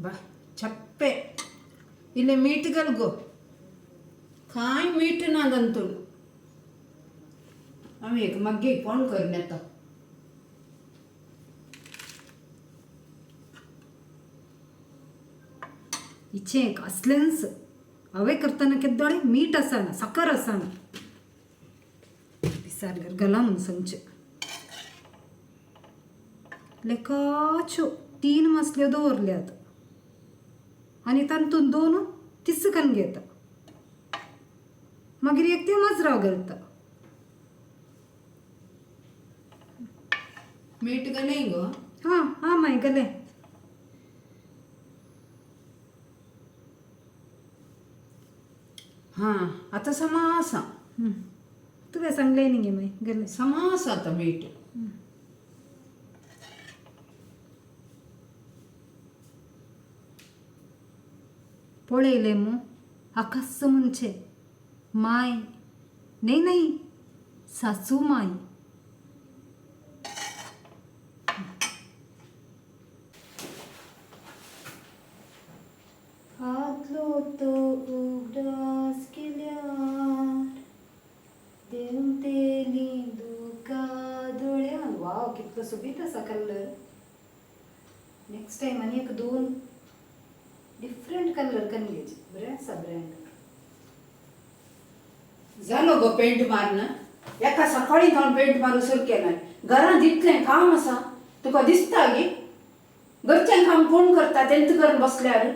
बा चप्पे इल्लें मीठ घाल गो. कांय मीठ ना तातूंत. हांव एक मागीर फोन करून येता. हिचें एक असलेंच हांवें करतना केद्दोळे मीठ आसना, साकर आसना. पिसारल्यार घाला म्हूण सांगचें. लेकाच्यो 3 मासल्यो दवरल्यात आनी तातूंत 2 तिसकन घेता, मागीर एक ते माजराव घालता. मीठ घालय गो. हां हां माय घालें. हां आतां समा आसा. तुवें सांगलें न्ही गे माय, घालें. समा आसा आतां मीठ. पळयलें मू आकास म्हणचें माय न्हय न्हय सासू माय. आदलो तो उगडास केल्यार देंवतेलीं दुकां दोळ्यान. वाव कितलो सोबीत आसा कलर. नेक्स्ट टायम आनी एक 2 डिफरंट कलर करून घेवचे. बरें आसा ब्रँड. जालो गो पेंट मारन. एका सकाळीं हांव पेंट मारून सुरू केलें. घरांत इतलें काम आसा तुका दिसता गे? घरचें काम कोण करता तेंच करून बसल्यार.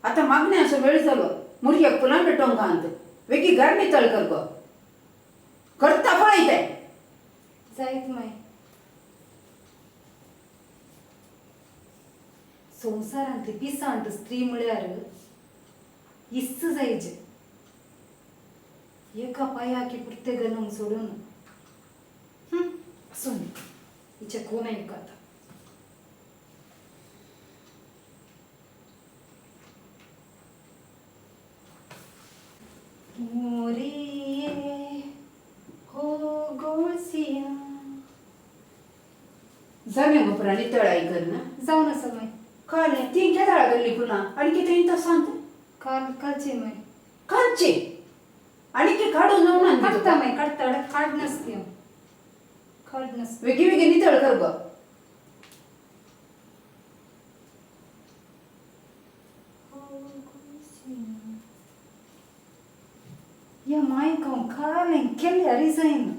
आतां मागण्याचो वेळ जालो. मुरग्याक फुलां पेटोवंक आंत वेगीं घर नितळ कर गो. करता पळय तें. जायत माय. संवसारांतली पिसांट स्त्री म्हळ्यार इस्त जायचे. एका पांयाकी पुरते घालूंक सोडून. आसूं दी, हिचें कोण आयकता. मोरिये हो गोळसिया. जालें गो पुरा नितळाय करना? जावन आसा माय. कळ्ळें. ती केदाळा गेल्ली पुना आनी कितें तसांत? काल कालची माय. कालची आनी काडून जावना? काडटा माय, काडटा. काड नासती हांव, काड नासती. वेगीं वेगीं नितळ कर गो. ह्या मायक हांव कालें केल्यार जायना.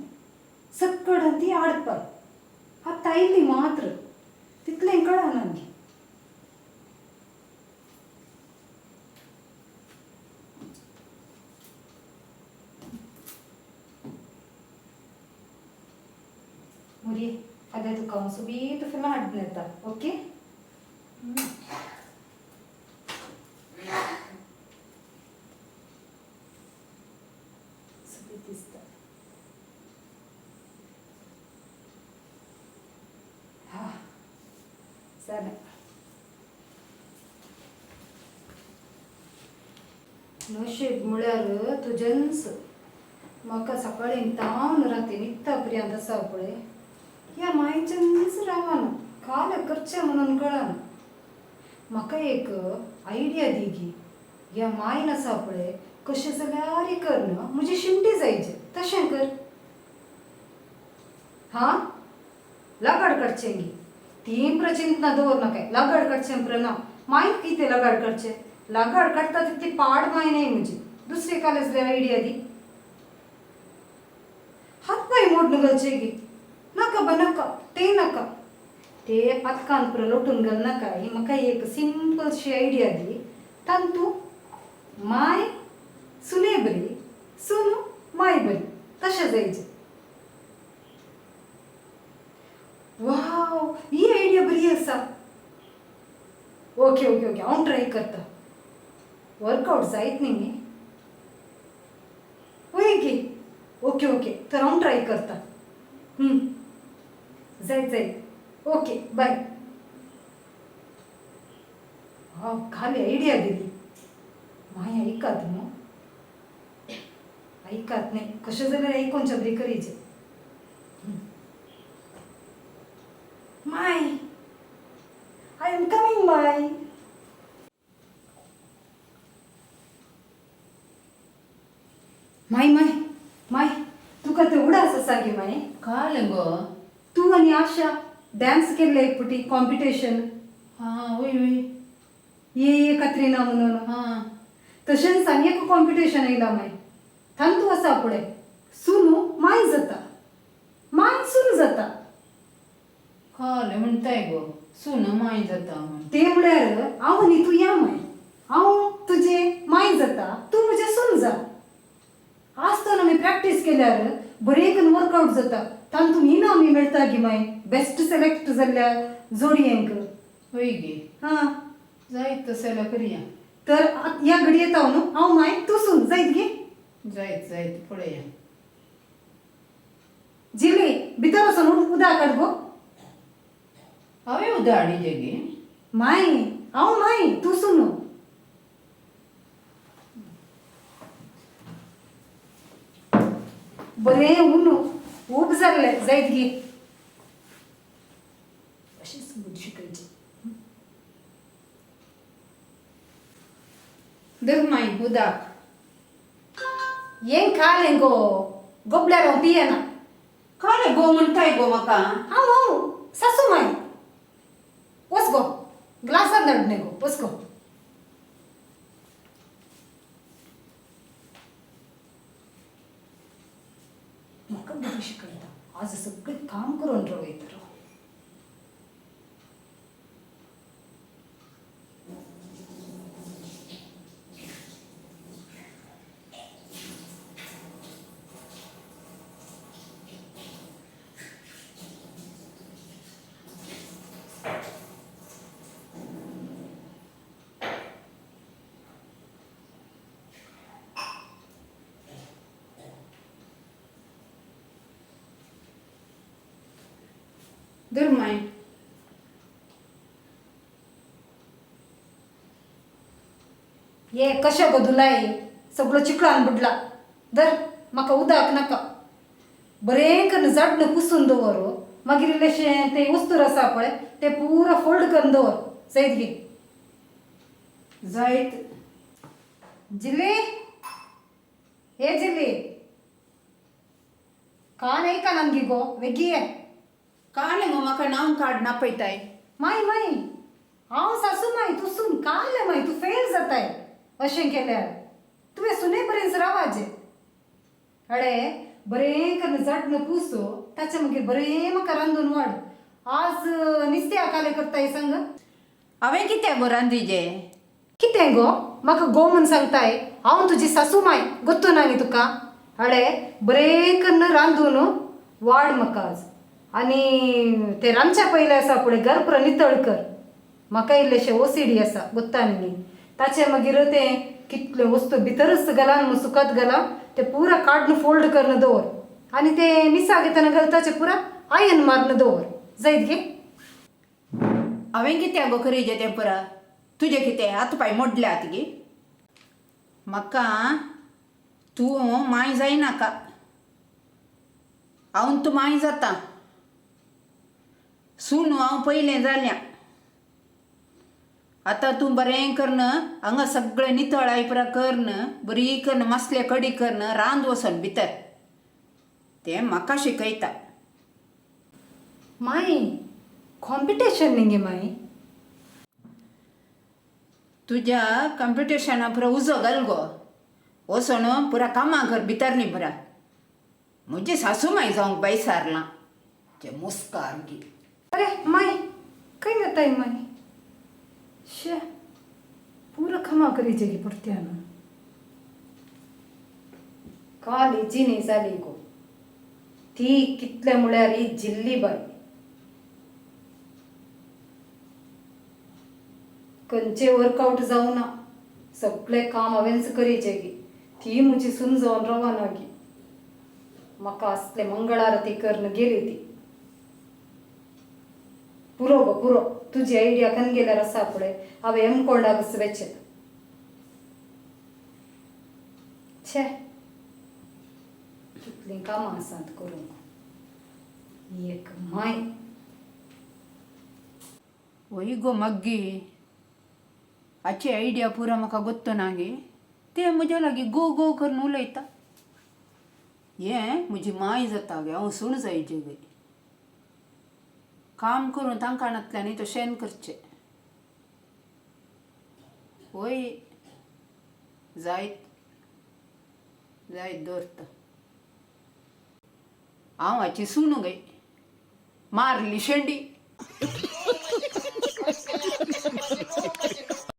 सक्कडां ती आडपाय आतां आयली मात्र तितलें कळना गे. मुरये आतां तुका हांव सोबीत फुलां हाडून येता. ओके. सोबीत दिसता. हा जालें. नशीब म्हळ्यार तुजेंच. म्हाका सकाळीं तावन राती न्हिदता पर्यंत आसा पळय ह्या मायच्यानच रावना. काल करचें म्हणून कळना. म्हाका एक आयडिया दी गी. ह्या मायन आसा पळय कशें जाल्यार कर न्हू म्हजी शिमटी जायची तशें कर. हां लगाड काडचें गी. तीं चिंतना दवर नाकाय. लगाड काडचें प्र ना मायक कितें लगाड काडचें. लगाड काडटा तितली पाड माय न्हय म्हजी. दुसरी काल आसल्यार आयडिया दी. हात पांय मोडून घालचे गी. नाका बा नाका, तें नाका. ते पातकान पुरो लोटून घाल नाका. ही म्हाका एक सिंपलशी आयडिया दी. तांतू माय सुने बरी, सुन माय बरी तशें जायचें. वाव ही आयडिया बरी आसा. ओके ओके ओके हांव ट्राय करता. वर्कआउट जायत न्ही गे? वय गे. ओके ओके तर हांव ट्राय करता. जायत जायत. ओके बाय. हांव खाली आयडिया दिली. माय आयकात न्हू. आयकात न्हय कशें जाल्यार आयकोनच्या बरी करीचे. My I am coming my. माय माय माय, तुका ते उडास आसा गे माय? काल गो. तूं आनी आशा डान्स केल्ले एक पुटी कॉम्पिटिशन. हां, वय वय. ये ये कत्रीना म्हणून. हां. तशेंच आनी एक कॉम्पिटिशन येयला माय. तांतू आसा पळय, सुनू माय जाता, माय सुरू जाता. काल म्हणताय गो सून माय जाता म्हण? ते म्हळ्यार हांव आनी तूं या माय, हांव तुजें माय जाता, तूं म्हजें सून जा. आसतना आमी प्रॅक्टीस केल्यार बरें करून वर्कआवट जाता. तातूंत इनाम मेळटा गे माय, बेस्ट सिलेक्ट जाल्ल्या जोडयेंक. वय गे. हां. जायत तशें जाल्यार करया. तर ह्या घडये येता न्हू, हांव माय, तूं सून जायत गे? जायत जायत, पळया. जिली, भितर वचून उदक काड गो. हांवें उदक हाडिजे गे? माय, हांव माय, तूं सून. बरें ऊन खूब जाल्लें, जायत गे? अशीच बुद्द शिकयची. धर माय उदक. हें खालें गो, गोबल्यार हांव पियेना. काल गो म्हणटाय गो म्हाका? हांव हांव सासू माय. वच गो, ग्लासान धाडणे गो, वच गो. म्हाका बरी शिकयता. आज सगळें काम करून रावयता. धर माय. ये कशें गो धुलाय, सगळो चिखलान बुडला. धर, म्हाका उदक नाका. बरें करून जाडणं पुसून दवर. मागीर इल्लेशें तें वस्तूर आसा पळय, तें पुरा फोल्ड करून दवर. जायत गे? जायत. जिल्ली, हे जिल्ली, कान ऐका नमगी गो, वेगी ये. काल गो, म्हाका नांव काड नापयताय. माय माय, हांव सासू माय, तूं सून. काल माय, तूं फेल जाताय अशें केल्यार. तुवें सुने पर्यंत रावाजे. अडे, बरें करून जाटणं पुसो, ताचे मागीर बरें म्हाका रांदून वाड. आज निस्त्या काले करताय, सांग. हांवें कित्याक गो रांदिजे? कितें गो म्हाका गो म्हूण सांगताय? हांव तुजी सासू माय, गोत्तू ना न्ही तुका? अडे, बरें करून रांदून वाड म्हाका आज. आनी ते रांदच्या पयलें आसा पळय, घर पुरो नितळ कर. म्हाका इल्लेशें ओसीडी आसा, गोत्ता न्ही? ताचे मागीर तें कितल्यो वस्तू भितरच घाला म्हूण सुकत घाला, ते पुरा काडून फोल्ड करून दवर. आनी ते मिसाक येतना घालताचे पुरा आयन मारून दवर. जायत गे? हांवें कित्याक गो करीजे तें पुरा? तुजें कितें हात पांय मोडल्यात गे? म्हाका तूं माय जायनाका. हांव तूं माय जाता. सून हांव पयलें जाल्या. आतां तूं बरें करन हांगा सगळें नितळाय पुरा करन, बरी करन मसले कडी करन रांद वचोन भितर. तें म्हाका शिकयता. माय, कॉम्पिटिशन न्ही गे माय. तुज्या कॉम्पिटिशना पुरो उजो घाल गो. वचोन पुरा कामां कर भितर न्ही पुरा. म्हजी सासू माय जावंक बाय सारलां ते मुस्कार गी. अरे माय, खंय वताय माय? शे, पुरा खमा करीचे गी परत्यान. काल हिजी न्ही जाली गो ती. कितले म्हळ्यार ही जिल्ली बाय. खंयचें वर्कआवट जावना, सगळें काम हांवेंच करीचें गी. ती म्हजी सून जावन रावना गी. म्हाका असले मंगळारती करून गेली ती. पुरो गो पुरो, तुजी आयडिया खंय गेल्यार आसा पळय, हांवें हेमकोंडाकच वेचें. छे, कितलीं कामां आसात करूंक. ही एक माय. वय गो मग्गी, हाची आयडिया पुरा म्हाका गोत्तो ना गे. ते म्हज्या लागीं गो गो करून उलयता. हें म्हजी माय जाता गे, हांव सूण जायचे गे. काम करून तांकां नातल्यानी तो शेण करचें. वय जायत जायत दवरता. हांव हाची सूण गे, मारली शेंडी.